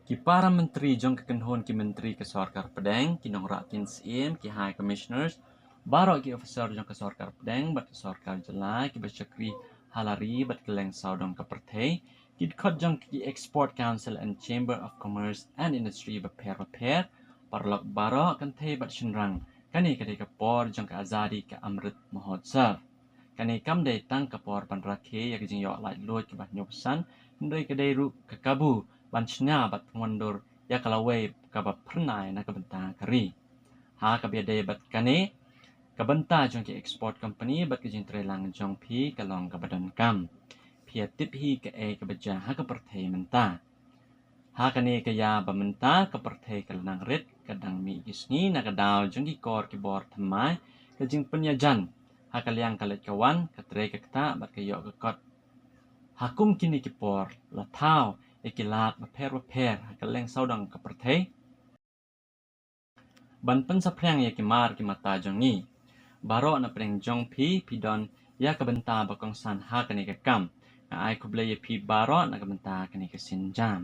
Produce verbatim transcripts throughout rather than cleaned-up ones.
Ki para myntri jong ka kynhun ki myntri ka sorkar pdeng, ki nongrah kin syiem, ki high commissioners, baroh ki officer jong ka sorkar pdeng bad ka sorkar jylla, ki ba shakri ha la ri bad kylleng sawdong ka pyrthei, ki dkhot jong ki Export Council and Chamber of Commerce and Industry bapher bapher, paralok baroh kynthei bad shynrang, kane ka dei ka por jong ka Azadi ka Amrit Mahotsav. Kane kam dei tang ka por ban rakhe ïa ka jingïoh laitluid kaba hynñiewphew san, hynrei ka dei ruh ka kabu ban shna bad pynwandur ïa ka lawei kaba phyrnai na ka bynta ka ri. Ha kaba ïadei bad kane, ka bynta jong ki export company bad ka jingtreilang jong phi ka long kaba donkam. Phi ïa tip hi kaei kaba jia ha ka pyrthei mynta. Ha kane ka ïa ba mynta ka pyrthei ka la nang rit, ka dang mih ki sngi na ka daw jong ki kor ki bor thymmai, ka jingpynïajan ha ka liang ka leit ka wan, ka trei ka ktah bad ka ïoh ka kot. Ha kum kine ki por, la thaw ïa ki lad bapher bapher ha kylleng sawdong ka pyrthei ban pynsaphriang ïa ki mar ki mata jong ngi. Baroh na pdeng jong phi, phi don ïa ka bynta ba kongsan ha kane ka kam. Nga ai khublei ïa phi baroh na ka bynta kane ka sienjam.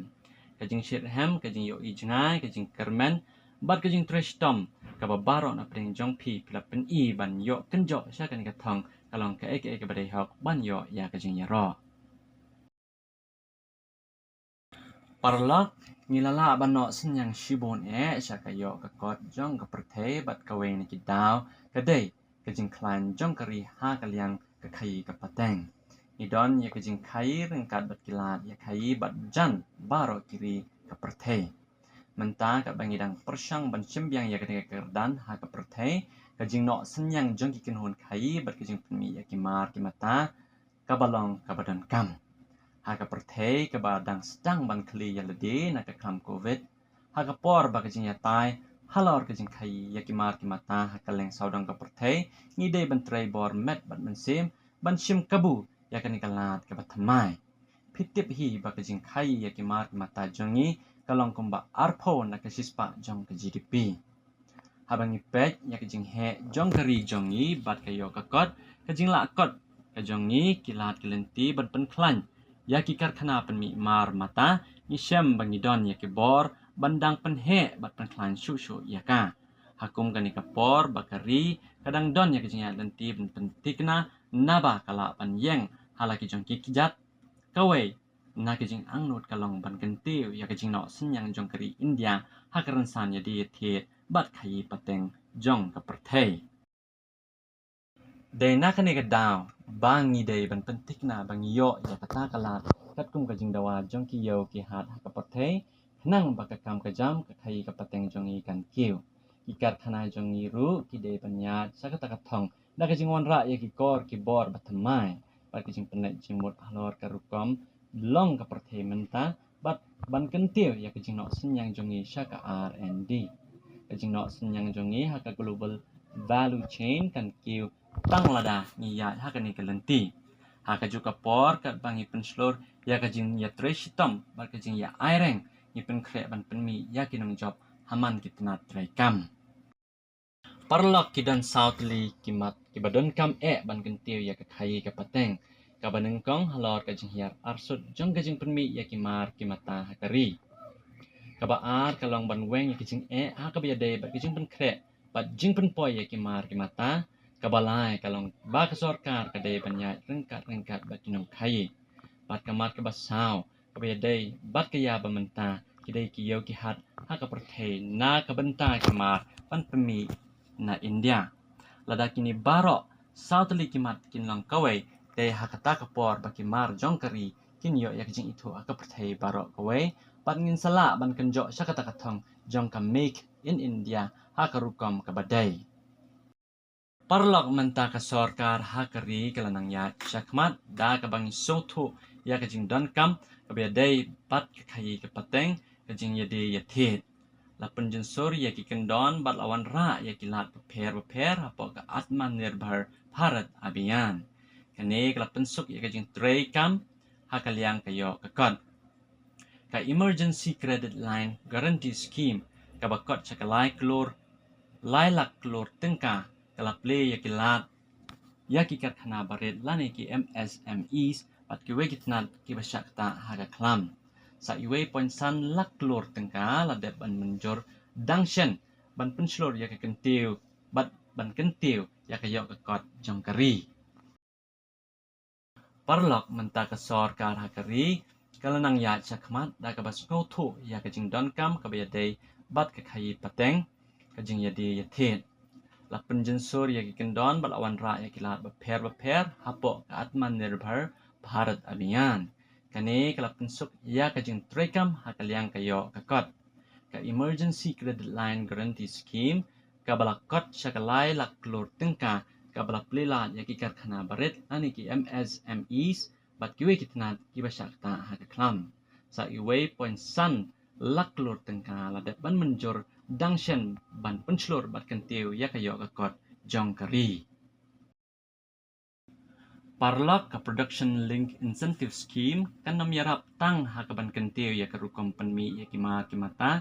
Ka jingshitrhem, ka jingïohi jngai, ka jingkyrmen bad ka jingtrei shitom kaba baroh na pdeng jong phi phi la pyni ban ïoh kynjoh sha kane ka thong, ka long kaei kaei kaba dei hok ban ïoh ïa ka jingïaroh. Paralok, ngi la lah ban noh synñiang shibun eh sha ka ïoh ka kot jong ka pyrthei bad kawei na ki daw ka dei ka jingkhlaiñ jong ka ri ha ka liang ka khaii ka pateng. Ngi don ïa ka jingkhaii ryngkat bad ki lad ïa khaii bad jan baroh ki ri ka pyrthei. Mynta katba ngi dang pyrshang ban shim biang ïa kane ka kyrdan ha ka pyrthei, ka jingnoh synñiang jong ki kynhun khaii bad ka jingpynmih ïa ki mar ki mata kaba long kaba donkam. Ha ka pyrthei kaba dang sdang ban khlieh ïa lade na ka khlam covid, ha ka por ba ka jingïatai halor ka jingkhaii ïa ki mar ki mata ha kylleng sawdong ka pyrthei, ngi dei ban trei bor met bad mynsiem ban shim kabu ïa kane ka lad kaba thymmai. Phi tip hi ba ka jingkhaii ïa ki mar ki mata jong ngi ka long kumba arphew na ka shispah jong ka G D P. Haba ngi peit ïa ka jingheh jong ka ri jong ngi bad ka ïoh ka kot, ka jinglah kot ka jong ngi, ki lad ki lynti ban pynkhlaiñ ïa ki karkhana pynmih mar mata, ngi shem ba ngi don ïa ki bor ban dang pynheh bad pynkhlaiñ shuh shuh ïa ka. Ha kum kane ka por ba ka ri ka dang don ïa ka jingïaid lynti ban pynthikna, naba ka lah ban ïeng ha la ki jong ki kjat. Kawei na ki jingangnud ka long ban kyntiew ïa ka jingnoh synñiang jong ka ri India ha ka rynsan ïadie ïathied bad khaii pateng jong ka pyrthei. Dei na kane ka daw ba ngi dei ban pynthikna ba ngi ïoh ïa kata ka lad katkum ka jingdawa jong ki ïew ki hat ha ka pyrthei, khnang ba ka kam ka jam ka khaii ka pateng jong ngi kan kiew. Ki karkhana jong ngi ruh ki dei ban ïaid sha kata ka thong da ka jingwanrah ïa ki kor ki bor ba thymmai bad ka jingpynleit jingmut halor ka rukom long ka pyrthei mynta, bad ban kyntiew ïa ka jingnoh synñiang jong ngi sha ka R and D. Ka jingnoh synñiang jong ngi ha ka global value chain kan kiew tang lada ngi ïaid ha kane ka lynti. Ha kajuh ka por katba ngi pynshlur ïa ka jingïatrei shitom bad ka jingïa-aireng, ngi pynkhreh ban pynmih ïa ki nongjop ha man ki tnat treikam. Paralok, ki don saw tylli ki mat kiba donkam eh ban kyntiew ïa ka khaii ka pateng, kaba nyngkong halor ka jinghiar arsut jong ka jingpynmih ïa ki mar ki mata ha ka ri. Kaba ar ka long ban weng ïa ka jingeh ha kaba ïadei bad ka jingpynkhreh bad jingpynpoi ïa ki mar ki mata. Kaba lai ka long ba ka sorkar ka dei ban ïaid ryngkat ryngkat bad ki nongkhaii. Bad ka mat kaba saw kaba ïadei bad ka ïa ba mynta, ki dei ki ïew ki hat ha ka pyrthei na ka bynta ki mar ban pynmih na India. Lada kine baroh saw tylli ki mat kin long kawei, dei ha kata ka por ba ki mar jong ka ri kin ïoh ïa ka jingithuh ha ka pyrthei baroh kawei, bad ngin sa lah ban kynjoh sha kata ka thong jong ka Make in India ha ka rukom kaba dei. Paralok, mynta ka sorkar ha ka ri ka la nang ïaid shakhmat da kaba ngi sngewthuh ïa ka jingdonkam kaba ïadei bad ka khaii ka pateng, ka jingïadie ïathied. La pynjynsur ïa ki kyndon bad la wanrah ïa ki lad bapher bapher hapoh ka Atmanirbhar Bharat Abhiyan. Kane ka la pynsuk ïa ka jingtrei kam ha ka liang ka ïoh ka kot. Ka Emergency Credit Line Guarantee Scheme kaba kot sha ka lai klur, lai lak klur tyngka, ka la plie ïa ki lad ïa ki karkhana barit lane ki M S M Es bad kiwei ki tnat kiba shah ktah ha ka khlam. Sa uwei point san lak klur tyngka la dep ban mynjur dang shen ban pynshlur ïa ka kyntiew bad ban kyntiew ïa ka ïoh ka kot jong ka ri. Paralok, mynta ka sorkar ha ka ri ka la nang ïaid shakhmat da kaba sngewthuh ïa ka jingdonkam kaba ïadei bad ka khaïi pateng, ka jingïadie ïathied. La pynjynsur ïa ki kyndon bad la wanrah ïa ki lad bapher bapher hapoh ka Atmanirbhar Bharat Abhiyan. Kane ka la pynsuk ïa ka jingtreikam ha ka liang ka ïoh ka kot. Ka Emergency Credit Line Guarantee Scheme kaba la kot sha ka lai lak klur tyngka kaba la plie lad ïa ki karkhana barit lane ki M S M Es bad kiwei ki tnat kiba shah ktah ha ka khlam. Sa uwei point san lak klur tyngka la dep ban mynjur dang shen ban pynshlur bad kyntiew ïa ka ïoh ka kot jong ka ri. Paralok, ka Production Linked Incentive Scheme kan ym ïarap tang ha ka ban kyntiew ïa ka rukom pynmih ïa ki mar ki mata,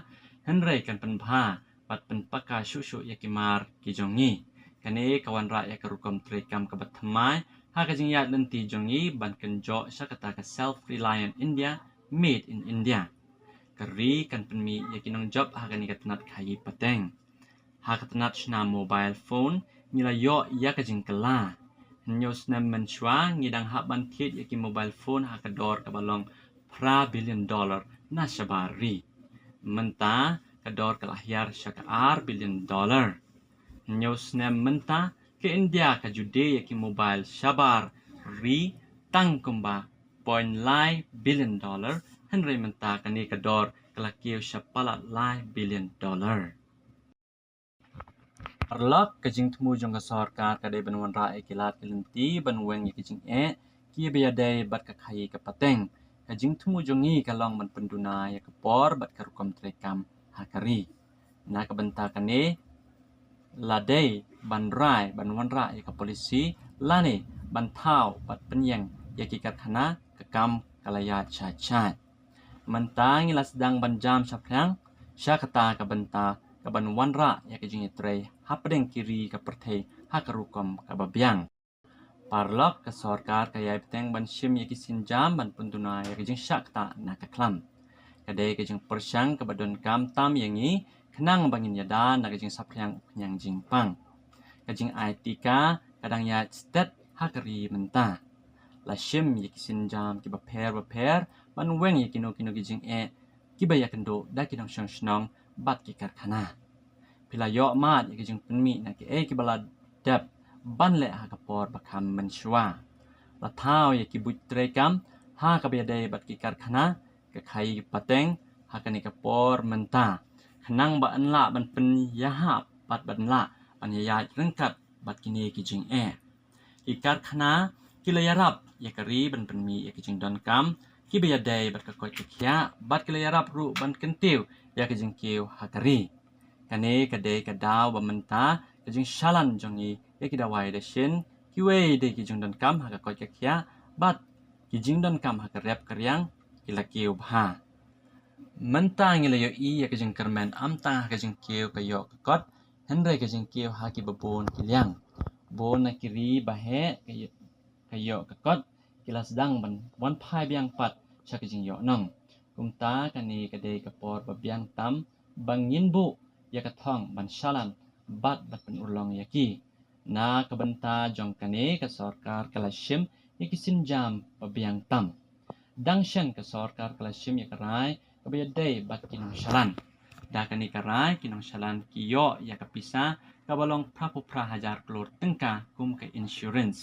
hynrei kan pynbha bad pynpaka shuh shuh ïa ki mar ki jong ngi. Kane ka wanrah ïa ka rukom treikam kaba thymmai ha ka jingïaid lynti jong ngi ban kynjoh sha kata ka Self Reliant India, Made in India. Ka ri kan pynmih ïa ki nongjop ha kane ka tnat khaïi pateng. Ha ka tnat shna mobile phone ngi la ïoh ïa ka jingkylla. Hynñiew snem mynshuwa ngi dang hap ban thied ïa ki mobile phone ha ka dor kaba long phra billion dollar na shabar ri. Mynta ka dor ka la hiar sha ka ar billion dollar. Hynñiew snem mynta ka India ka ju die ïa ki mobile shabar ri tang kumba point lai billion dollar, hynrei mynta kane ka dor ka la kiew sha palat lai billion dollar. Paralok, ka jingthmu jong ka sorkar ka dei ban wanrah ïa ki lad ki lynti ban weng ïa ki jingeh kiba ïadei bad ka khaïi ka pateng. Ka jingthmu jong ngi ka long ban pynduna ïa ka por bad ka rukom treikam ha ka ri. Na ka bynta kane la dei ban rai ban wanrah ïa ka polisi lane ban thaw bad pynïeng ïa ki karkhana, ka kam ka la ïaid shait shait. Mynta ngi la sdang ban jam shaphang sha kata ka bynta ka ban wanrah ïa ka jingïatrei hapdeng ki ri ka pyrthei ha ka rukom kaba biang. Paralok, ka sorkar ka ïai bteng ban shim ïa ki sienjam ban pynduna ïa ka jingshah ktah na ka khlam. Ka dei ka jingpyrshang kaba donkam tam ïa ngi khnang ba ngin ïada na ka jingsaphriang u khñiang jingpang. Ka jingai tika ka dang ïaid stet ha ka ri mynta. La shim ïa ki sienjam kiba pher bapher ban weng ïa kino kino ki jingeh kiba ïakynduh da ki nongshong shnong bad ki karkhana. Phi la ïoh mad ïa ki jingpynmih na kiei kiba la dep ban leh ha ka por ba kham mynshuwa. La thaw ïa ki buit treikam ha kaba ïadei bad ki karkhana, ka khaïi pateng ha kane ka por mynta, khnang ba yn lah ban pynïahap bad ban lah ban ïaid ryngkat bad kine ki jingeh. Ki karkhana ki la ïarap ïa ka ri ban pynmih ïa ki jingdonkam kiba ïadei bad ka koit ka khiah bad ki la ïarap ruh ban kyntiew ïa ka jingkiew ha ka ri. Kane ka dei ka daw ba mynta ka jingshalan jong ngi ïa ki dawai dashin, kiwei de ki jingdonkam ha ka koit ka khiah bad ki jingdonkam ha ka rep ka riang ki la kiew bha. Mynta ngi la ïohi ïa ka jingkyrmen ym tang ha ka jingkiew ka ïoh ka kot, hynrei ka jingkiew ha kiba bun ki liang. Bun na ki ri ba heh ka ïoh, ka ïoh ka kot ki la sdang ban wan phai biang pat sha ka jingïoh nong. Kumta kane ka dei ka por ba biang tam ba ngin buh ïa ka thong ban shalan bad ban pynurlong ïa ki. Na ka bynta jong kane ka sorkar ka la shim ïa ki sienjam ba biang tam. Dang shen ka sorkar ka la shim ïa ka rai kaba ïadei bad ki nongshalan. Da kane ka rai ki nongshalan ki ïoh ïa ka pisa kaba long phra phew phra hajar klur tyngka kum ka insurance.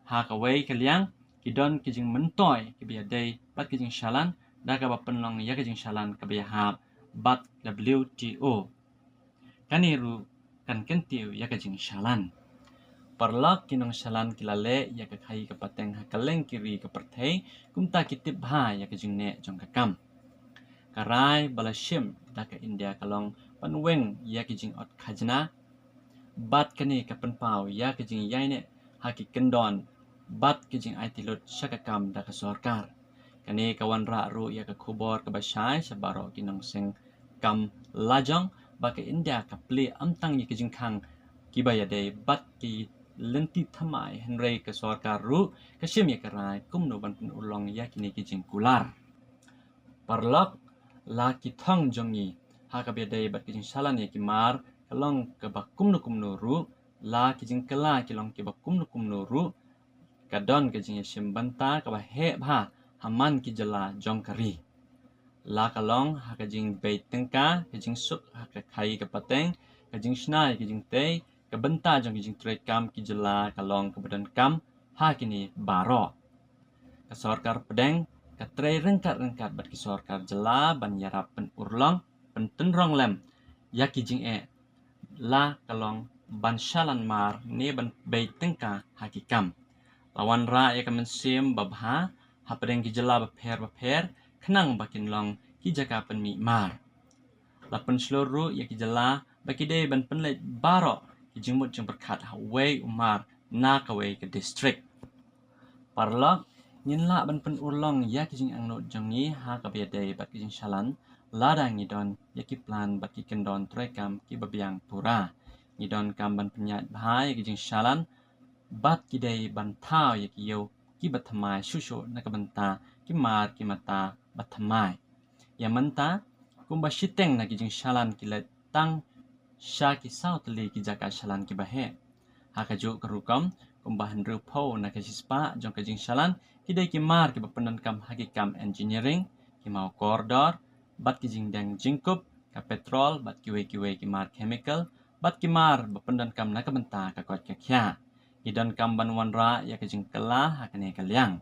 Ha kawei ka liang ki don ki jingmyntoi kiba ïadei bad ki jingshalan da kaba pynlong ïa ka jingshalan kaba ïahap bad W T O. Kane ruh kan kyntiew ïa ka jingshalan. Paralok, ki nongshalan ki la leh ïa ka khaïi ka pateng ha kylleng ki ri ka pyrthei, kumta ki tip bha ïa ka jingneh jong ka kam. Ka rai ba la shim da ka India ka long ban weng ïa ki jingot khajna, bad kane ka pynpaw ïa ka jingïaineh ha ki kyndon bad ki jingaiti lut sha ka kam da ka sorkar. Kane ka wanrah ruh ïa ka khubor kaba shai sha baroh ki nongseng kam lajong ba ka India ka plie ym tang ïa ki jingkhang kiba ïadei bad ki lynti thymmai, hynrei ka sorkar ruh ka shim ïa ka rai kumno ban pynurlong ïa kine ki jingkular. Paralok, la ki thong jong ngi ha kaba ïadei bad ki jingshalan ïa ki mar ka long kaba kumno kumno ruh, la ki jingkylla ki long kiba kumno kumno ruh, ka don ka jingïashim bynta kaba heh bha ha man ki jylla jong ka ri. La ka long ha ka jingbei tyngka, ka jingsuk ha ka khaii ka pateng, ka jingshna ïa ka jingtei, ka bynta jong ka jingtrei kam ki jylla ka long kaba donkam ha kine baroh. Ka sorkar pdeng ka trei ryngkat ryngkat bad ki sorkar jylla ban ïarap pynurlong, pyntynrong lem ïa ki jingeh, la ka long ban shalan mar ne ban bei tyngka ha ki kam. La wanrah ïa ka mynsiem babha hapdeng ki jylla bapher bapher khnang ba kin long ki jaka pynmih mar. La pynshlur ruh ïa ki jylla ba ki dei ban pynleit baroh ki jingmut jingpyrkhat ha uwei u mar na kawei ka district. Paralok, ngin lah ban pynurlong ïa ki jingangnud jong ngi ha kaba ïadei bad ki jingshalan lada ngi don ïa ki plan bad ki kyndon treikam kiba biang pura. Ngi donkam ban pynïaid bha ïa ki jingshalan bad ki dei ban thaw ïa ki ïew kiba thymmai shuh shuh na ka bynta ki mar ki mata ba thymmai. Ïa mynta, kumba shiteng na ki jingshalan ki leit tang sha ki saw tylli ki jaka shalan kiba heh. Ha kajuh ka rukom, kumba hynriewphew na ka shispah jong ka jingshalan ki dei ki mar kiba pyndonkam ha ki kam engineering, ki maw kordor bad ki jingdeng jingkup, ka petrol bad kiwei kiwei ki mar chemical bad ki mar ba pyndonkam na ka bynta ka koit ka khiah. Ngi donkam ban wanrah ïa ka jingkylla ha kane ka liang.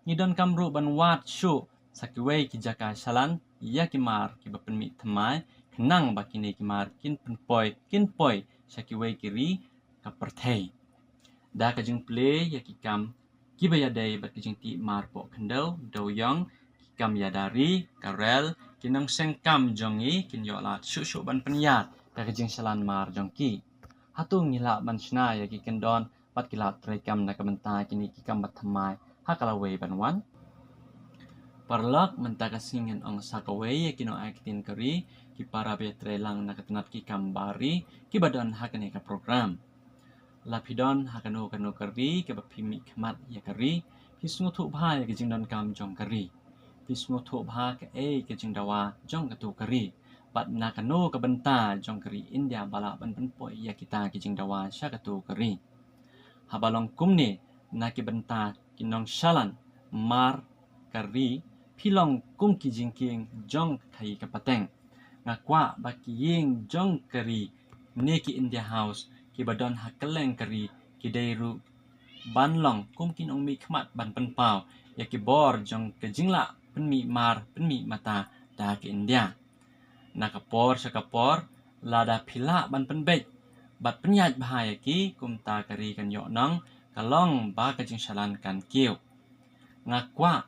Ngi donkam ruh ban wad shuh sa kiwei ki jaka shalan ïa ki mar kiba pynmih thymmai khnang ba kine ki mar kin pynpoi kin poi sha kiwei ki ri ka pyrthei. Da ka jingplie ïa ki kam kiba ïadei bad ki jingtih mar poh khyndew, dewïong, ki kam ïada ri, ka rel, ki nongseng kam jong ngi kin ïoh lad shuh shuh ban pynïar da ka jingshalan mar jong ki. Hato ngi lah ban shna ïa ki kyndon bad ki lad treikam na ka bynta kine ki kam ba thymmai ha ka lawei ban wan? Paralok, mynta ka sngi ngin ong sa kawei ïa ki nongai ktien ka ri, ki para ba ïatrei lang na ka tnat ki kam bar ri kiba don ha kane ka program. La phi don ha kano kano ka ri kaba phi mihkhmat ïa ka ri, phi sngewthuh bha ïa ka jingdonkam jong ka ri. Phi sngewthuh bha kaei ka jingdawa jong kato ka ri bad na kano ka bynta jong ka ri India ba lah ban pynpoi ïa kita ki jingdawa sha kato ka ri. Haba long kumne, na ki bynta ki nongshalan mar ka ri, phi long kum ki jingkieng jong ka khaii ka pateng. Nga kwah ba ki ïing jong ka ri ne ki India House kiba don ha kylleng ka ri ki dei ruh ban long kum ki nongmihkhmat ban pynpaw ïa ki bor jong ka jinglah pynmih mar pynmih mata da ka India. Na ka por sha ka por, lada phi lah ban pynbeit bad pynïaid bha ïa ki, kumta ka ri kan ïoh nong ka long ba ka jingshalan kan kiew. Nga kwah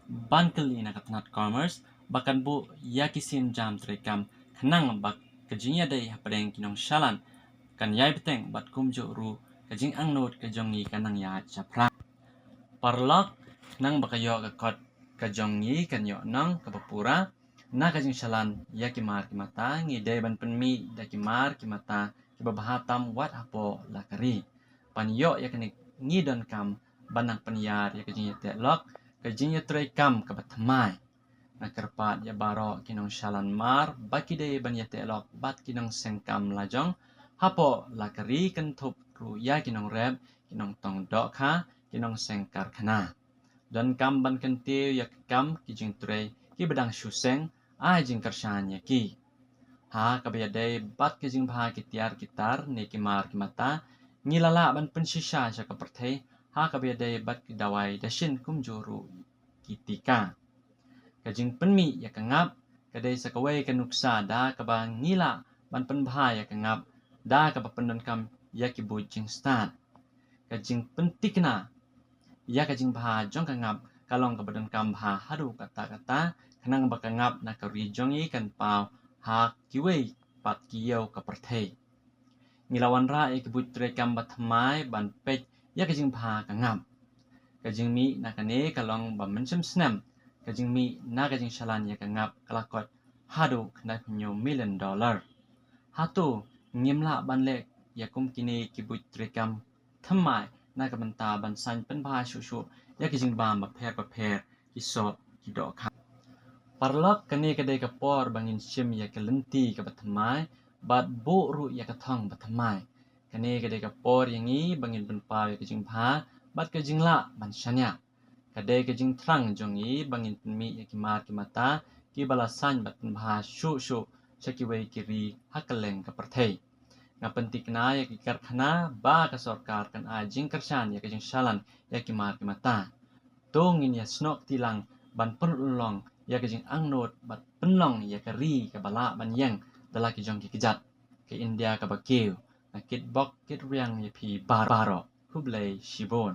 ban kylli na ka tnat Commerce ba kan buh ïa ki sienjam treikam khnang ba ka jingïadei hapdeng ki nongshalan kan ïai bteng bad kumjuh ruh ka jingangnud ka jong ngi kan nang ïaid shaphrang. Paralok, khnang ba ka ïoh ka kot ka jong ngi kan ïoh nong kaba pura, na ka jingshalan ïa ki mar ki mata ngi dei ban pynmih da ki mar ki mata kiba bha tam wat hapoh la ka ri. Ban ïoh ïa kane ngi donkam ban nang pynïar ïa ka jingïateh lok, ka jingïatreikam kaba thymmai. Nga kyrpad ïa baroh ki nongshalan mar ba ki dei ban ïateh lok bad ki nongseng kam lajong hapoh la ka ri, kynthup ruh ïa ki nongrep, ki nongtong dohkha, ki nongseng karkhana. Donkam ban kyntiew ïa ka kam ki jingtrei kiba dang shu seng, ai jingkyrshan ïa ki. Ha kaba ïadei bad ka jingbha ki tiar ki tar ne ki mar ki mata, ngi la lah ban pynshisha sha ka pyrthei ha kaba ïadei bad ki dawai dashin kumjuh ruh ki tika. Ka jingpynmih ïa ka ngap ka dei sa kawei ka nuksa da kaba ngi lah ban pynbha ïa ka ngap da kaba pyndonkam ïa ki buit jingstad. Ka jingpyntikna ïa ka jingbha jong ka ngap ka long kaba donkam bha haduh katta katta khnang ba ka ngap na ka ri jong ngi kan paw ha kiwei pat ki ïew ka pyrthei. Ngi la wanrah ïa ki buit treikam ba thymmai ban peit ïa ka jingbha ka ngap. Ka jingmih na kane ka long ba mynshem snem ka jingmih na ka jingshalan ïa ka ngap ka la koit haduh khyndai phew hynñiew million dollar. Hato ngim lah ban leh ïa kum kine ki buit treikam thymmai na ka bynta ban saiñ pynbha shuh shuh ïa ki jingbam bapher bapher, ki soh, ki dohkha? Paralok, kane ka dei ka por ba ngin shim ïa ka lynti kaba thymmai bad buh ruh ïa ka thong ba thymmai. Kane ka dei ka por ïa ngi ba ngin pynpaw ïa ka jingbha bad ka jinglah ban shaniah. Ka dei ka jingthrang jong ngi ba ngin pynmih ïa ki mar ki mata kiba la saiñ bad pynbha shuh shuh sha kiwei ki ri ha kylleng ka pyrthei. Nga pynthikna ïa ki karkhana ba ka sorkar kan ai jingkyrshan ïa ka jingshalan ïa ki mar ki mata. To ngin ïa snoh kti lang ban pynlong ïa ka jingangnud bad pynlong ïa ka ri kaba lah ban ïeng da la ki jong ki kjat, ka India kaba kiew. Nga kitbok kitrwiang ïa phi baroh. Khublei shibun.